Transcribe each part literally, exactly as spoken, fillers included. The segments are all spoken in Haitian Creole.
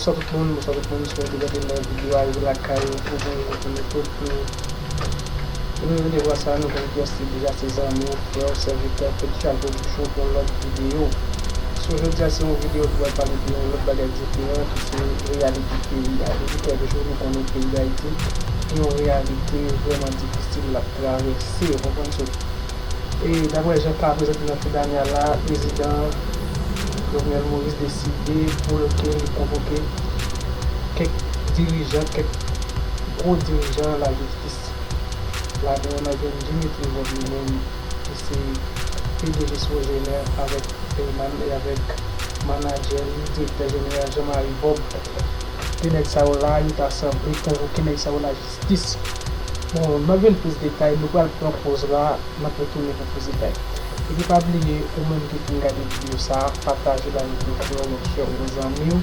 Bonswa tout moun, bonswa tout moun, si w te gade nan videyo a, rive lakay ou, ou byen retounen tou. Nou vin de vwa sa, nou konn kiyès li deja, se zanmi w, frè w, sèvitè, Petit Charles Production pou yon lòt videyo. So, jodi a, se yon videyo ki pral pale de yon lòt bagay diferan, ki se reyalite peyi a. Depi kèk jou, nou konnen peyi Dayiti, yon reyalite vrèman difisil l ap travèse, w konprann? So, e daprè jan ka prezante nan fen dane a la, prezidan Jovenel Moïse deside pou l ke li konvoke kèk dirijan, kèk gwo dirijan lajistis. Ladan yo, n ap jwenn Dimitri Vorbe li menm, ki se P D G Sogener, avèk e man-, e avèk manadjè li, direktè jeneral Jean Marie Vorbe. De nèg sa yo la, yo ta sanble konvoke nèg sa yo lajistis. Bon, n ap jwenn plis detay, nou pral pran poz la, n ap retounen pou plis detay. Epi pa bliye, ou menm ki fin gade videyo sa a, pataje l avèk yon frè w, yon sè w, yon zanmi w,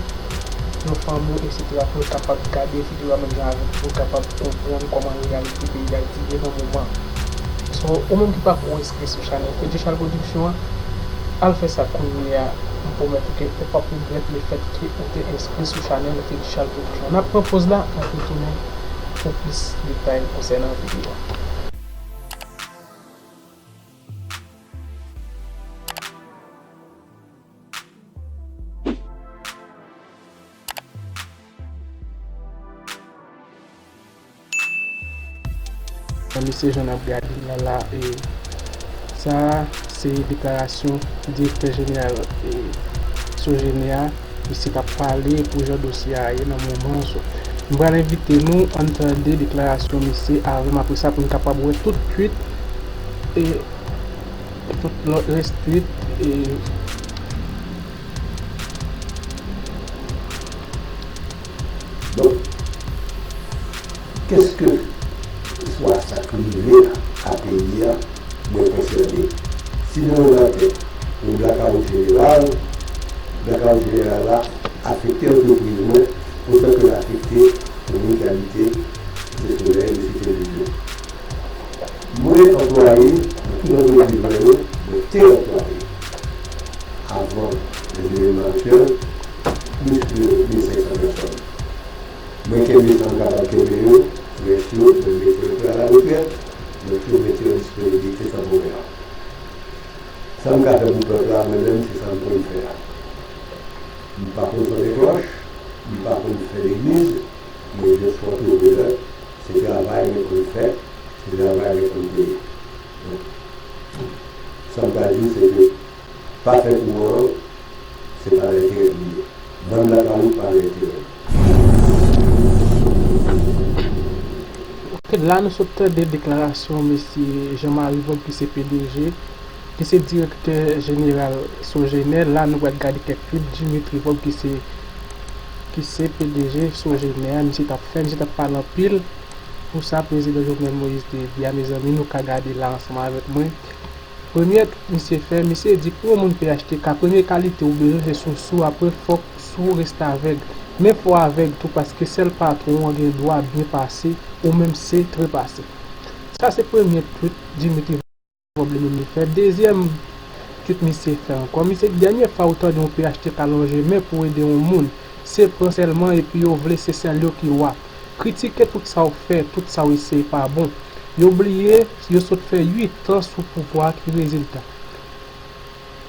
yon fanmi w, etsetera, pou yo kapab gade videyo a menm jan avèk ou, pou yo kapab konprann kòman reyalite peyi Dayiti ye nan moman. So, ou menm ki pako enskri sou chanèl Petit Charles Production an, al fè sa kounye a. M pwomèt ou ke ou p ap regrèt lefètke ou te enskri sou chanèl Petit Charles Production. N ap pran poz la, n ap retounen pou plis detay konsènan videyo a. Mesye, jan n ap gade la la, e, sa a se deklarasyon direktè jeneral, e, Sogener a. Misye t ap pale pou jan dosye a ye nan moman an. So, m pral envite nou ann tande deklarasyon misye avè m, apre sa pou n kapab wè tout twit, e, tout lòt rès twit, e, Donk, kèske swa sa k rive a peyi a, mwen konsène. Si nan yon latè, yon blakawout jeneral, blakawout jeneral la afekte antrepriz mwen otan ke l afekte moun ki abite Site Solèy, Site Lizye. Mwen anplwaye nan tout antrepriz mwen yo, mwen te anplwaye avan lèzevenman aktyèl, plis ke mil senk san pèsòn. Mwen kenbe sa m kapab kenbe yo, rès yo, mwen mete yo pran alaretrèt, lòt yo mete yo an disponiblite tanporè. Sa m ka fè pou pèp la, mwen menm, se sa m konn fè a. M pa konn sonnen klòch, m pa konn fè legliz, men je suis entrepreneur, se travay mwen konn fè, se travay mwen konn peye. Donk, sa m ka di w, se ke pa fè kouran an, se pa nan enterè m li ye. Vann lakay ou pa nan enterè m. Ok, la nou sot tande deklarasyon mesye Jean Marie Vorbe ki se P D G, ki se direktè jeneral Sogener. La nou pral gade kèk twit Dimitri Vorbe ki se, ki se P D G Sogener. Misye t ap fè, misye t ap pale anpil. Pou sa, prezidan Jovenel Moïse te di a, mezanmi, nou ka gade la ansanm avèk mwen. Premye twit misye fè, misye di pou yon moun P H T K, premye kalite ou bezwen se sousou, apre fòk sou reste avèg. Men fò avèg tou, paske sèl patwon an gen dwa byen pase, ou menm se trepase. Sa se premye twit Dimitri Vorbe li menm li fè. Dezyèm twit misye fè ankò, misye di dènye fwa ou tande yon P H T K lonje men pou ede yon moun, se pran sèlman epi yo vle se sèl yo ki wa. Kritike tout sa w fè, tout sa w eseye pa bon. Yo bliye, yo sot fè uit an sou pouvwa, ki rezilta?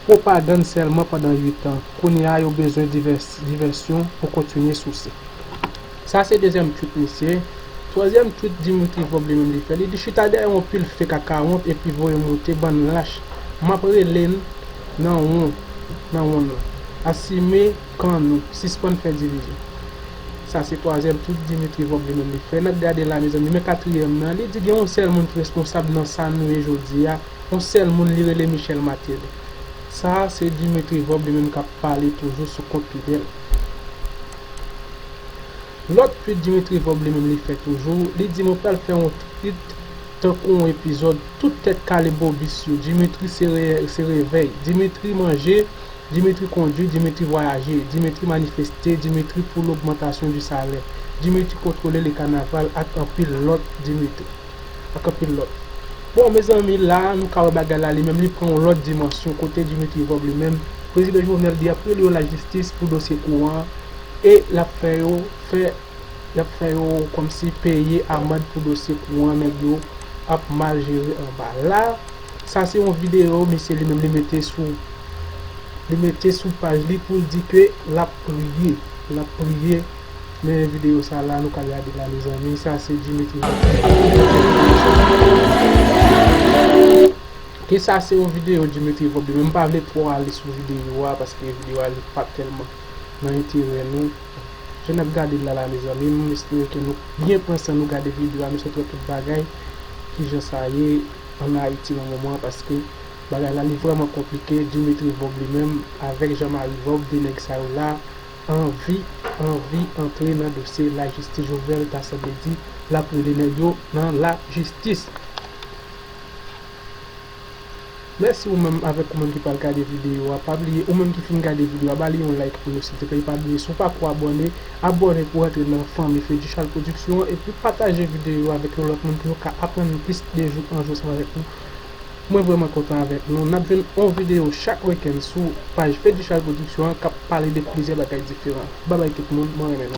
Pwopagann sèlman pandan uit an. Kounye a, yo bezwen divès-, divèsyon pou kontinye souse. Sa se dezyèm twit misye. Twazyèm twit Dimitri Vorbe li menm li fè. Li di chita dèyè yon pil fake akawont epi voye moute bann lach. M ap rele n nan won, nan wonn lan. Asime kan nou, sispann fè divizyon. Sa se twazyèm twit Dimitri Vorbe li menm li fè. N ap gade la, mezanmi, men katriyèm nan, li di gen yon sèl moun ki responsab nan sa nou ye jodi a, yon sèl moun, li rele Michel Martelly. Sa se Dimitri Vorbe li menm k ap pale toujou sou kont Twitter l. Lòt twit Dimitri Vorbe li menm li fè toujou, li di mwen pral fè yon twit tankou yon epizòd, tout tèt kale bobis yo, Dimitri se re-, se revèy, Dimitri manje, Dimitri kondui, Dimitri vwayaje, Dimitri manifeste, Dimitri pou logmantasyon di salè, Dimitri kontwole le kanaval ak anpil lòt Dimitri. Ak anpil lòt. Bon, mezanmi, la, nou ka wè bagay la, li menm, li pran yon lòt dimansyon, kote Dimitri Vorbe, li menm, prezidan Jovenel di ap rele yo lajistis pou dosye kouran an, e l ap fè yo fè, l ap fè yo kòmsi peye amann pou dosye kouran nèg yo ap mal jere anba. La, sa se yon videyo, misye li menm li mete sou, li mete sou paj li pou l di ke l ap priye, l ap priye. Men videyo sa la, nou ka gade la, mezanmi, sa se Dimitri Vorbe. Ke sa se yon videyo Dimitri Vorbe, men m pa vle twò ale sou videyo a, paske videyo a li pa tèlman nan enterè nou. Jan n ap gade l la, la, mezanmi, m espere ke nou byen pran san nou gade videyo a, nou sot wè tout bagay, kijan sa ye ann Ayiti nan moman an, paske bagay la li vrèman konplike. Dimitri Vorbe li menm avèk Jean Marie Vorbe, de nèg sa yo la, anvi, anvi antre nan dosye lajistis. Jovenel ta sanble di l ap rele nèg yo nan lajistis. Mèsi ou menm avèk ou menm ki pral gade videyo a. Pa bliye, ou menm ki fin gade videyo a, ba li yon like pou nou, silteplè. E pa bliye, si w pa ko abòne, abòne pou w antre nan fanmi Fedjichal Production an, epi pataje videyo a avèk yon lòt moun pou yo ka aprann plis de jou an jou ansanm avèk nou. Mwen vrèman kontan avèk nou. N ap jwenn yon videyo chak wikenn sou paj Fedjichal Production an k ap pale de plizyè bagay diferan. Babay tout moun, mwen renmen nou.